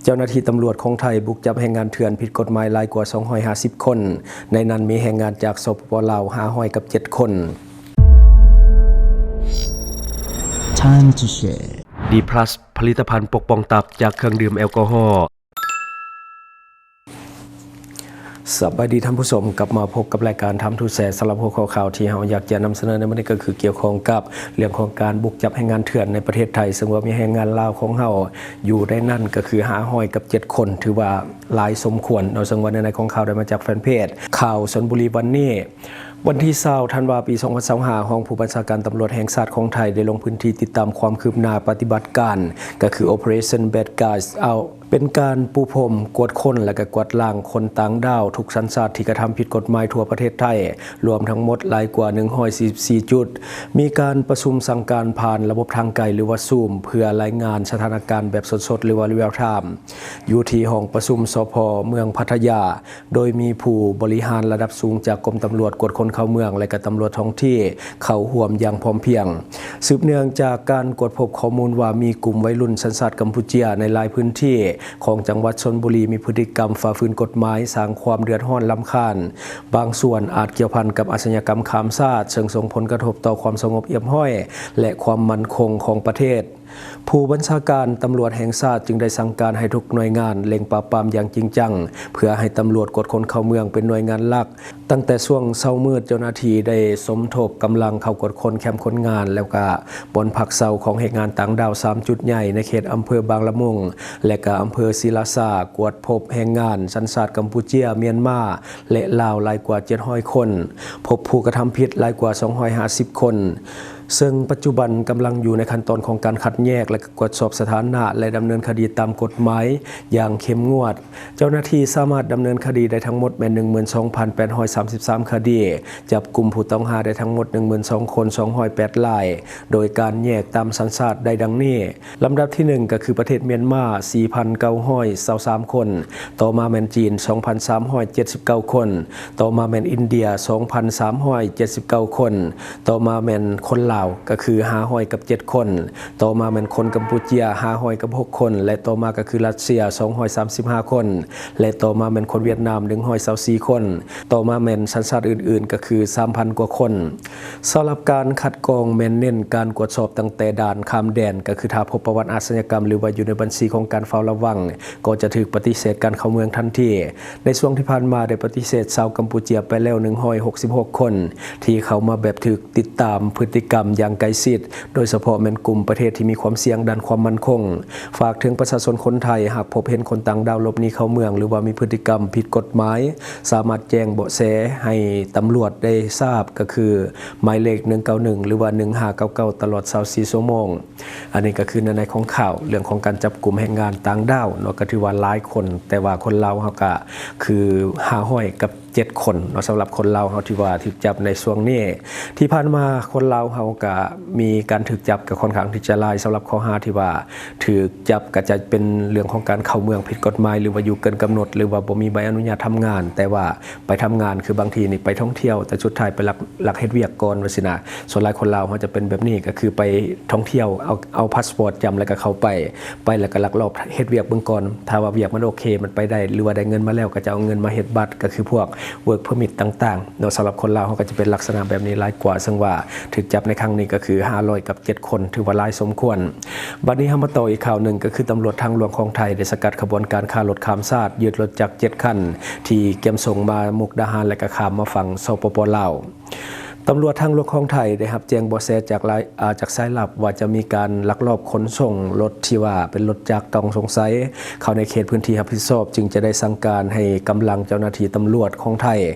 ເຈົ້າໜ້າທີ່ຕຳຫຼວດຂອງໄທບຸກຈັບແຮງງານເຖື່ອນຜິດກົດໝາຍຫຼາຍກວ່າສອງຮ້ອຍຫ້າສິບຄົນ, ໃນນັ້ນມີແຮງງານຈາກ ສປປ ລາວ ຫ້າຮ້ອຍກັບເຈັດຄົນ. Time to share. ດີພລັສ ຜະລິດຕະພັນປົກປ້ອງຕັບຈາກເຄື່ອງດື່ມແອລກໍຮໍ. ສະບາຍດີທ່ານຜູ້ຊົມ, ກັບມາພົບກັບລາຍການ Time to Share. ສຳລັບຫົວຂໍ້ຂ່າວທີ່ເຮົາຢາກຈະນຳສະເໜີໃນມື້ນີ້ ກໍຄືກ່ຽວຂ້ອງກັບເລື່ອງຂອງການບຸກຈັບແຮງງານເຖື່ອນໃນປະເທດໄທ, ເຊິ່ງວ່າມີແຮງງານລາວຂອງເຮົາຢູ່ໃນນັ້ນ ກໍຄືຫ້າຮ້ອຍກັບເຈັດຄົນ, ຖືວ່າຫຼາຍສົມຄວນເນາະ. ເຊິ່ງວ່າເນື້ອໃນຂອງຂ່າວໄດ້ມາຈາກແຟນເພຈຂ່າວຊົນບຸຣີວັນນີ້. ວັນທີຊາວ ທັນວາ ປີສອງພັນຊາວຫ້າ, ຮອງຜູ້ບັນຊາການຕຳຫຼວດແຫ່ງຊາດຂອງໄທ ໄດ້ລົງພື້ນທີ່ຕິດຕາມຄວາມຄືບໜ້າປະຕິບັດການ ກໍຄື Operation Bad Guys Out ເປັນການປູພຣົມ, ກວດຄົ້ນ ແລະ ກະກວາດລ້າງຄົນຕ່າງດ້າວທຸກສັນຊາດທີ່ກະທຳຜິດກົດໝາຍທົ່ວປະເທດໄທ, ລວມທັງໝົດຫຼາຍກວ່າໜຶ່ງຮ້ອຍສີ່ສິບສີ່ຈຸດ. ມີການປະຊຸມສັ່ງການຜ່ານລະບົບທາງໄກ ຫຼືວ່າ Zoom ເພື່ອລາຍງານສະຖານະການແບບສົດໆ ຫຼືວ່າ Real Time ຢູ່ທີ່ຫ້ອງປະຊຸມ ສພ ເມືອງພັດທະຍາ. ໂດຍມີຜູ້ບໍລິຫານລະດັບສູງຈາກກົມຕຳຫຼວດກວດຄົນເຂົ້າເມືອງ ແລະ ກະຕຳຫຼວດທ້ອງທີ່ເຂົ້າຮ່ວມຢ່າງພ້ອມພຽງ. ສືບເນື່ອງຈາກການກວດພົບຂໍ້ມູນວ່າ ມີກຸ່ມໄວລຸ້ນສັນຊາດກຳປູເຈຍໃນຫຼາຍພື້ນທີ່ຂອງຈັງຫວັດຊົນບຸຣີ ມີພຶດຕິກຳຝ່າຝືນກົດໝາຍ, ສ້າງຄວາມເດືອດຮ້ອນລຳຄານ, ບາງສ່ວນອາດກ່ຽວພັນກັບອາຊະຍາກຳຂ້າມຊາດ, ເຊິ່ງສົ່ງຜົນກະທົບຕໍ່ຄວາມສະຫງົບຮຽບຮ້ອຍ ແລະ ຄວາມໝັ້ນຄົງຂອງປະເທດ. ຜູ້ບັນຊາການຕຳຫຼວດແຫ່ງຊາດຈຶ່ງໄດ້ສັ່ງການໃຫ້ທຸກໜ່ວຍງານເລັ່ງປາບປາມຢ່າງຈິງຈັງ ເພື່ອໃຫ້ຕຳຫຼວດກວດຄົນເຂົ້າເມືອງເປັນໜ່ວຍງານຫຼັກ. ຕັ້ງແຕ່ຊ່ວງເຊົ້າມືດ, ເຈົ້າໜ້າທີ່ໄດ້ສົມທົບກຳລັງເຂົ້າກວດຄົ້ນແຄມຄົນງານ ແລ້ວກະບ່ອນພັກເຊົາຂອງແຮງງານຕ່າງດ້າວສາມຈຸດໃຫຍ່ໃນເຂດອຳເພີບາງລະມຸງ ແລະ ກະອຳເພີສີລາຊາ, ກວດພົບແຮງງານສັນຊາດກຳປູເຈຍ, ມຽນມາ ແລະ ລາວຫຼາຍກວ່າເຈັດຮ້ອຍຄົນ, ພົບຜູ້ກະທຳຜິດຫຼາຍກວ່າສອງຮ້ອຍຫ້າສິບຄົນ. ເຊິ່ງປັດຈຸບັນກຳລັງຢູ່ໃນຂັ້ນຕອນຂອງການຄັດແຍກ ແລະ ກວດສອບສະຖານະ ແລະ ດຳເນີນຄະດີຕາມກົດໝາຍຢ່າງເຂັ້ມງວດ. ເຈົ້າໜ້າທີ່ສາມາດດຳເນີນຄະດີໄດ້ທັງໝົດແມ່ນໜຶ່ງໝື່ນສອງພັນແປດຮ້ອຍສາມສິບສາມຄະດີ, ຈັບກຸມຜູ້ຕ້ອງຫາໄດ້ທັງໝົດໜຶ່ງໝື່ນສອງພັນສອງຮ້ອຍແປດລາຍ, ໂດຍການແຍກຕາມສັນຊາດໄດ້ດັ່ງນີ້. ລຳດັບທີໜຶ່ງ ກໍຄືປະເທດມຽນມາ ສີ່ພັນເກົ້າຮ້ອຍຊາວສາມຄົນ, ຕໍ່ມາແມ່ນຈີນ ສອງພັນສາມຮ້ອຍເຈັດສິບເກົ້າຄົນ, ຕໍ່ມາແມ່ນອິນເດຍ ສອງພັນສາມຮ້ອຍເຈັດສິບເກົ້າຄົນ, ຕໍ່ມາແມ່ນຄົນລາວ ກໍຄືຫ້າຮ້ອຍກັບເຈັດຄົນ, ຕໍ່ມາແມ່ນຄົນກຳປູເຈຍ ຫ້າຮ້ອຍກັບຫົກຄົນ ແລະ ຕໍ່ມາກໍຄືຣັດເຊຍ ສອງຮ້ອຍສາມສິບຫ້າຄົນ ແລະ ຕໍ່ມາແມ່ນຄົນຫວຽດນາມ ໜຶ່ງຮ້ອຍຊາວສີ່ຄົນ, ຕໍ່ມາແມ່ນສັນຊາດອື່ນໆ ກໍຄືສາມພັນກວ່າຄົນ. ສຳລັບການຄັດກອງແມ່ນເນັ້ນການກວດສອບຕັ້ງແຕ່ດ່ານຂ້າມແດນ, ກໍຄືຖ້າພົບປະຫວັດອາຊະຍາກຳ ຫຼືວ່າຢູ່ໃນບັນຊີຂອງການເຝົ້າລະວັງ ກໍຈະຖືກປະຕິເສດການເຂົ້າເມືອງທັນທີ. ໃນຊ່ວງທີ່ຜ່ານມາໄດ້ປະຕິເສດຊາວກຳປູເຈຍໄປແລ້ວໜຶ່ງຮ້ອຍຫົກສິບຫົກຄົນ ທີ່ເຂົ້າມາແບບຖືກຕິດຕາມພຶດຕິກຳຢ່າງໃກ້ຊິດ, ໂດຍສະເພາະແມ່ນກຸ່ມປະເທດທີ່ມີຄວາມສ່ຽງດ້ານຄວາມໝັ້ນຄົງ. ຝາກເຖິງປະຊາຊົນຄົນໄທ, ຫາກພົບເຫັນຄົນຕ່າງດ້າວຫຼົບໜີເຂົ້າເມືອງ ຫຼືວ່າມີພຶດຕິກຳຜິດກົດໝາຍ, ສາມາດແຈ້ງເບາະແສໃຫ້ຕຳຫຼວດໄດ້ຊາບ, ກໍຄືໝາຍເລກໜຶ່ງເກົ້າໜຶ່ງ ຫຼືວ່າໜຶ່ງຫ້າເກົ້າເກົ້າ ຕະຫຼອດຊາວສີ່ຊົ່ວໂມງ. ອັນນີ້ກໍຄືໃນ ໃນຂອງຂ່າວເລື່ອງຂອງການຈັບກຸມແຮງງານຕ່າງດ້າວເນາະ, ກໍຖືວ່າຫຼາຍຄົນ, ແຕ່ວ່າຄົນລາວເຮົາກໍຄືຫ້າຮ້ອຍກັບເຈັດຄົນເນາະ, ສຳລັບຄົນລາວເຮົາທີ່ວ່າຖືກຈັບໃນຊ່ວງນີ້. ທີ່ຜ່ານມາຄົນລາວເຮົາກໍມີການຖືກຈັບກໍຄ່ອນຂ້າງທີ່ຈະຫຼາຍ, ສຳລັບຂໍ້ຫາທີ່ວ່າຖືກຈັບກໍຈະເປັນເລື່ອງຂອງການເຂົ້າເມືອງຜິດກົດໝາຍ ຫຼືວ່າຢູ່ເກີນກຳນົດ ຫຼືວ່າບໍ່ມີໃບອະນຸຍາດທຳງານ, ແຕ່ວ່າ ໄປທຳງານ ຄືບາງທີນີ້ໄປທ່ອງທ່ຽວ ແຕ່ສຸດທ້າຍໄປລັກ ລັກເຮັດວຽກກ່ອນວ່າຊີ້ນະ. ສ່ວນຫຼາຍຄົນລາວເຮົາຈະເປັນແບບນີ້ ກໍຄືໄປທ່ອງທ່ຽວ ເອົາ ເອົາພາສປອດຈ້ຳ ແລ້ວກໍເຂົ້າໄປ ໄປແລ້ວກໍລັກລອບເຮັດວຽກເບິ່ງກ່ອນ. ຖ້າວ່າວຽກມັນໂອເຄ ມັນໄປໄດ້ ຫຼືວ່າໄດ້ເງິນມາແລ້ວ ກໍຈະເອົາເງິນມາເຮັດບັດ ກໍຄືພວກ work permit ຕ່າງໆເນາະ. ສຳລັບຄົນລາວເຮົາກໍຈະເປັນລັກສະນະແບບນີ້ຫຼາຍກວ່າ, ເຊິ່ງວ່າຖືກຈັບໃນຄັ້ງນີ້ກໍຄືຫ້າຮ້ອຍກັບເຈັດຄົນ ຖືວ່າຫຼາຍສົມຄວນ. ບັດນີ້ເຮົາມາຕໍ່ອີກຂ່າວໜຶ່ງ ກໍຄືຕຳຫຼວດທາງຫຼວງຂອງໄທໄດ້ສະກັດຂະບວນການຄ້າລົດຂ້າມຊາດ, ຍຶດລົດຈັກເຈັດຄັນ ທີ່ກຽມສົ່ງມາມຸກດາຫານ ແລະ ກະຂ້າມມາຝັ່ງ ສປປ ລາວ. ຕຳຫຼວດທາງຫຼວງຂອງໄທໄດ້ຮັບແຈ້ງເບາະແສຈາກລາຍ ອາ ຈາກສາຍລັບວ່າຈະມີການລັກລອບຂົນສົ່ງລົດທີ່ວ່າເປັນລົດຈັກຕ້ອງສົງໄສເຂົ້າໃນເຂດພື້ນທີ່ຮັບຜິດຊອບ, ຈຶ່ງຈະໄດ້ສັ່ງການໃຫ້ກຳລັງເຈົ້າໜ້າທີ່ຕຳຫຼວດຂອງໄທ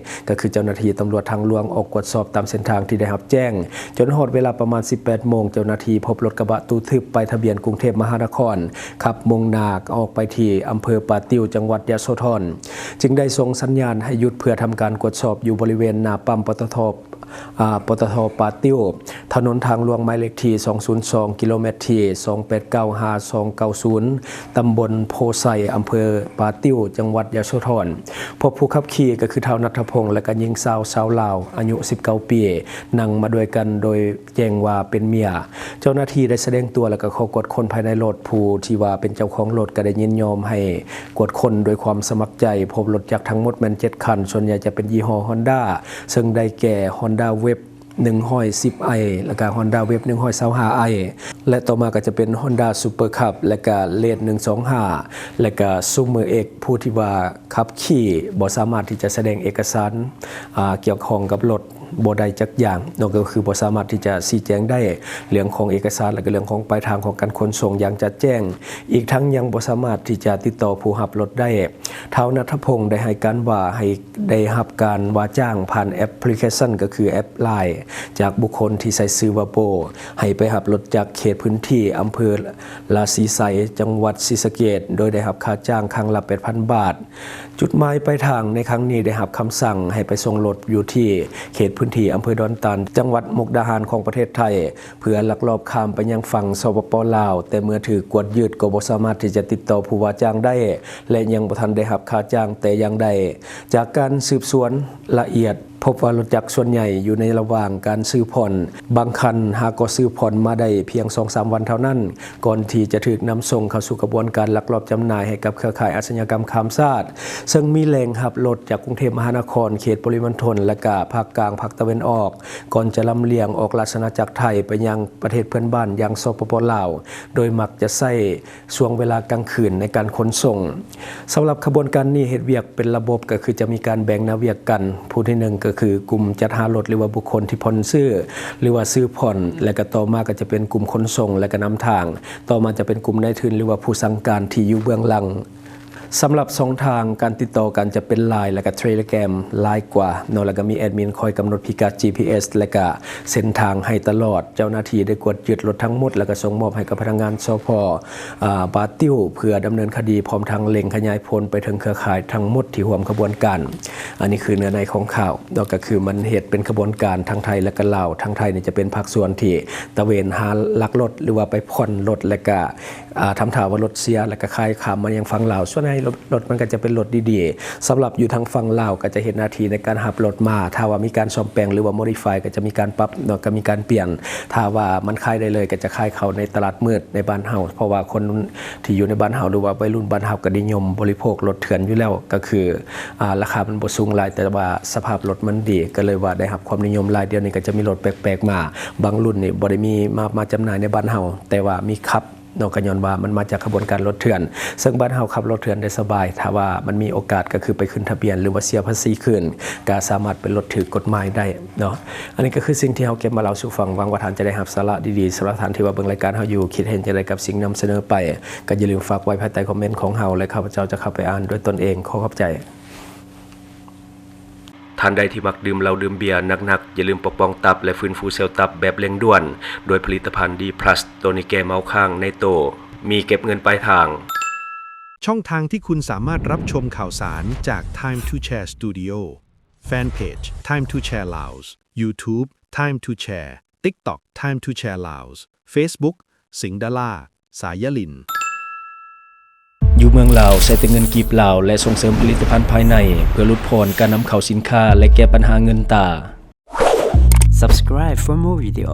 ກໍຄືເຈົ້າໜ້າທີ່ຕຳຫຼວດທາງຫຼວງອອກກວດສອບຕາມເສັ້ນທາງທີ່ໄດ້ຮັບແຈ້ງ. ຈົນຮອດເວລາປະມານສິບແປດໂມງ, ເຈົ້າໜ້າທີ່ພົບລົດກະບະຕູ້ທຶບປ້າຍທະບຽນກຸງເທບມະຫານະຄອນ ຂັບມຸ່ງໜ້າອອກໄປທີ່ອຳເພີປ່າຕິວ ຈັງຫວັດຍະໂສທອນ, ຈຶ່ງໄດ້ສົ່ງສັນຍານໃຫ້ຢຸດເພື່ອທຳການກວດສອບຢູ່ບໍລິເວນໜ້າປ້ຳ ປຕທ. ອາ ປຕທ ປ່າຕິ້ວ, ຖະໜົນທາງຫຼວງໝາຍເລກທີສອງສູນສອງ ກິໂລແມັດທີສອງແປດເກົ້າ ຫາສອງເກົ້າສູນ ຕຳບົນໂພໄຊ ອຳເພີປ່າຕິ້ວ ຈັງຫວັດຍະໂສທອນ. ພົບຜູ້ຂັບຂີ່ກໍຄືທ້າວ ນັດທະພົງ ແລະ ກໍຍິງສາວຊາວລາວ ອາຍຸສິບເກົ້າປີ ນັ່ງມາດ້ວຍກັນ ໂດຍ ແຈ້ງວ່າເປັນເມຍ. ເຈົ້າໜ້າທີ່ໄດ້ສະແດງຕົວ ແລະ ກໍເຂົ້າກວດຄົ້ນພາຍໃນລົດ. ຜູ້ທີ່ວ່າເປັນເຈົ້າຂອງລົດກໍໄດ້ຍິນຍອມໃຫ້ກວດຄົ້ນໂດຍຄວາມສະໝັກໃຈ. ພົບລົດຈັກທັງໝົດແມ່ນເຈັດຄັນ, ສ່ວນໃຫຍ່ຈະເປັນຍີ່ຫໍ້ຮອນດ້າ ເຊິ່ງໄດ້ແກ່ ຮອນດ້າເວັບໜຶ່ງຮ້ອຍສິບໄອ ແລ້ວກໍຮອນດ້າເວັບໜຶ່ງຮ້ອຍຊາວຫ້າໄອ ແລະ ຕໍ່ມາກໍຈະເປັນຮອນດ້າຊຸບເປີຄັບ ແລ້ວກໍເລດໜຶ່ງສອງຫ້າ ແລ້ວກໍຊຸມເມີເອັກ. ຜູ້ທີ່ວ່າ ຂັບຂີ່ບໍ່ສາມາດທີ່ຈະສະແດງເອກະສານ ອາ ກ່ຽວຂ້ອງກັບລົດບໍ່ໄດ້ຈັກຢ່າງເນາະ, ກໍຄືບໍ່ສາມາດທີ່ຈະຊີ້ແຈງໄດ້ເລື່ອງຂອງເອກະສານ ແລະ ກໍເລື່ອງຂອງປາຍທາງຂອງການຂົນສົ່ງຢ່າງຈະແຈ້ງ, ອີກທັງຍັງບໍ່ສາມາດທີ່ຈະຕິດຕໍ່ຜູ້ຮັບລົດໄດ້. ທ້າວ ນັດທະພົງ ໄດ້ໃຫ້ການວ່າ ໃຫ້ໄດ້ຮັບການວ່າຈ້າງຜ່ານແອັບພລິເຄຊັນ ກໍຄືແອັບລາຍ ຈາກບຸກຄົນທີ່ໃຊ້ຊື່ວ່າໂບ ໃຫ້ໄປຮັບລົດຈາກເຂດພື້ນທີ່ອຳເພີລາສີໄຊ ຈັງຫວັດສີສະເກດ ໂດຍໄດ້ຮັບຄ່າຈ້າງຄັ້ງລະແປດພັນບາດ. ຈຸດໝາຍປາຍທາງໃນຄັ້ງນີ້ໄດ້ຮັບຄຳສັ່ງໃຫ້ໄປສົ່ງລົດຢູ່ທີ່ເຂດພື້ນທີ່ອຳເພີດອນຕານ ຈັງຫວັດມຸກດາຫານຂອງປະເທດໄທ ເພື່ອລັກລອບຂ້າມໄປຍັງຝັ່ງ ສປປ ລາວ, ແຕ່ເມື່ອຖືກກວດຍຶດກໍບໍ່ສາມາດທີ່ຈະຕິດຕໍ່ຜູ້ວ່າຈ້າງໄດ້ ແລະ ຍັງບໍ່ທັນໄດ້ຮັບຄ່າຈ້າງແຕ່ຢ່າງໃດ. ຈາກການສືບສວນລະອຽດ ພົບວ່າລົດຈັກສ່ວນໃຫຍ່ຢູ່ໃນລະຫວ່າງການຊື້ຜ່ອນ, ບາງຄັນຫາກໍຊື້ຜ່ອນມາໄດ້ພຽງສອງສາມວັນເທົ່ານັ້ນ ກ່ອນທີ່ຈະຖືກນຳສົ່ງເຂົ້າສູ່ຂະບວນການລັກລອບຈຳໜ່າຍໃຫ້ກັບເຄືອຂ່າຍອາຊະຍາກຳຂ້າມຊາດ, ເຊິ່ງມີແຫຼ່ງຮັບລົດຈາກກຸງເທບມະຫານະຄອນ, ເຂດປະລິມະນະຄົນ ແລະ ກະພາກກາງ, ພາກຕາເວັນອອກ, ກ່ອນຈະລຳລຽງອອກລາຊະອານາຈັກໄທໄປຍັງປະເທດເພື່ອນບ້ານຢ່າງ ສປປ ລາວ, ໂດຍມັກຈະໃຊ້ ຊ່ວງເວລາກາງຄືນໃນການຂົນສົ່ງ. ສຳລັບຂະບວນການນີ້ເຮັດວຽກເປັນລະບົບ ກໍຄືຈະມີການແບ່ງໜ້າວຽກກັນ. ຜູ້ທີໜຶ່ງກໍຄືກຸ່ມຈັດຫາລົດ ຫຼືວ່າບຸກຄົນທີ່ຜ່ອນຊື້ ຫຼືວ່າຊື້ຜ່ອນ, ແລະ ກໍຕໍ່ມາກໍຈະເປັນກຸ່ມຂົນສົ່ງ ແລະ ກໍນຳທາງ. ຕໍ່ມາຈະເປັນກຸ່ມນາຍທຶນ ຫຼືວ່າຜູ້ສັ່ງການທີ່ຢູ່ເບື້ອງຫຼັງ. ສຳລັບຊ່ອງທາງການຕິດຕໍ່ກັນຈະເປັນ ລາຍ ແລະ ກໍ ເທເລແກຣມ ຫຼາຍກວ່າເນາະ, ແລະ ກໍມີແອດມິນຄອຍກຳນົດພິກັດ ຈີພີເອັສ ແລະ ກໍເສັ້ນທາງໃຫ້ຕະຫຼອດ. ເຈົ້າໜ້າທີ່ໄດ້ກວດຍຶດລົດທັງໝົດ ແລ້ວກໍສົ່ງມອບໃຫ້ກັບພະນັກງານ ສພ ອາ ປ່າຕິ້ວ ເພື່ອດຳເນີນຄະດີ ພ້ອມທັງເລັ່ງຂະຫຍາຍຜົນໄປເຖິງເຄືອຂ່າຍທັງໝົດທີ່ຮ່ວມຂະບວນການ. ອັນນີ້ຄືເນື້ອໃນຂອງຂ່າວເນາະ, ກໍຄືມັນເຮັດເປັນຂະບວນການທັງໄທ ແລະ ກໍລາວ. ທາງໄທນີ້ຈະເປັນພາກສ່ວນທີ່ຕະເວນຫາລັກລົດ ຫຼືວ່າໄປຜ່ອນລົດ ແລະ ກະ ອາ ທຳທ່າວ່າລົດເສຍ ແລ້ວກໍຂາຍຂ້າມມາຍັງຝັ່ງລາວ. ສ່ວນໃຫຍ່ລົດ ລົດມັນກໍຈະເປັນລົດດີໆ. ສຳລັບຢູ່ທາງຝັ່ງລາວກໍຈະເຮັດໜ້າທີ່ໃນການຮັບລົດມາ. ຖ້າວ່າມີການສ້ອມແປງ ຫຼືວ່າ ໂມດິຟາຍ ກໍຈະມີການປັບເນາະ, ກໍມີການປ່ຽນ. ຖ້າວ່າມັນຂາຍໄດ້ເລີຍ ກໍຈະຂາຍເຂົ້າໃນຕະຫຼາດມືດໃນບ້ານເຮົາ, ເພາະວ່າຄົນທີ່ຢູ່ໃນບ້ານເຮົາ ຫຼືວ່າໄວລຸ້ນບ້ານເຮົາ ກໍນິຍົມບໍລິໂພກລົດເຖື່ອນຢູ່ແລ້ວ. ກໍຄື ອາ ລາຄາມັນບໍ່ສູງຫຼາຍ, ແຕ່ວ່າສະພາບລົດມັນດີ, ກໍເລີຍວ່າໄດ້ຮັບຄວາມນິຍົມຫຼາຍ. ດຽວນີ້ກໍຈະມີລົດແປກໆມາ, ບາງລຸ້ນນີ້ບໍ່ໄດ້ມີມາ ມາຈຳໜ່າຍໃນບ້ານເຮົາ, ແຕ່ວ່າມີຂັບ ເນາະ, ກໍຍ້ອນວ່າມັນມາຈາກຂະບວນການລົດເຖື່ອນ, ເຊິ່ງບ້ານເຮົາຂັບລົດເຖື່ອນໄດ້ສະບາຍ. ຖ້າວ່າມັນມີໂອກາດ ກໍຄືໄປຂຶ້ນທະບຽນ ຫຼືວ່າເສຍພາສີຄືນ, ກໍສາມາດເປັນລົດຖືກກົດໝາຍໄດ້ເນາະ. ອັນນີ້ກໍຄືສິ່ງທີ່ເຮົາເກັບມາເລົ່າສູ່ຟັງ, ຫວັງວ່າທ່ານຈະໄດ້ຮັບສາລະດີໆ. ສຳລັບທ່ານທີ່ວ່າເບິ່ງລາຍການເຮົາຢູ່, ຄິດເຫັນຈັ່ງໃດກັບສິ່ງນຳສະເໜີໄປ, ກໍຢ່າລືມຝາກໄວ້ພາຍໃຕ້ຄອມເມັນຂອງເຮົາ ແລະ ຂ້າພະເຈົ້າຈະເຂົ້າໄປອ່ານດ້ວຍຕົນເອງ. ຂໍຂອບໃຈ. ທ່ານໃດທີ່ມັກດື່ມເຫຼົ້າດື່ມເບຍໜັກໆ, ຢ່າລືມປົກປ້ອງຕັບ ແລະ ຟື້ນຟູເຊວຕັບແບບເລັ່ງດ່ວນ ດ້ວຍຜະລິດຕະພັນ ດີພລັສ ໂຕນີ້ແກ້ເມົາຄ້າງໃນໂຕ, ມີເກັບເງິນປາຍທາງ. ช่องทางที่คุณสามารถรับชมข่าวสารจาก Time to Share Studio Fanpage Time to Share Laos YouTube Time to Share TikTok Time to Share Laos Facebook สิงห์ดารา สายยลิน ຢູ່ເມືອງລາວໃຊ້ແຕ່ເງິນກີບລາວ ແລະ ສົ່ງເສີມຜະລິດຕະພັນພາຍໃນ ເພື່ອຫຼຸດຜ່ອນການນຳເຂົ້າສິນຄ້າ ແລະ ແກ້ບັນຫາເງິນຕາ. Subscribe for more video.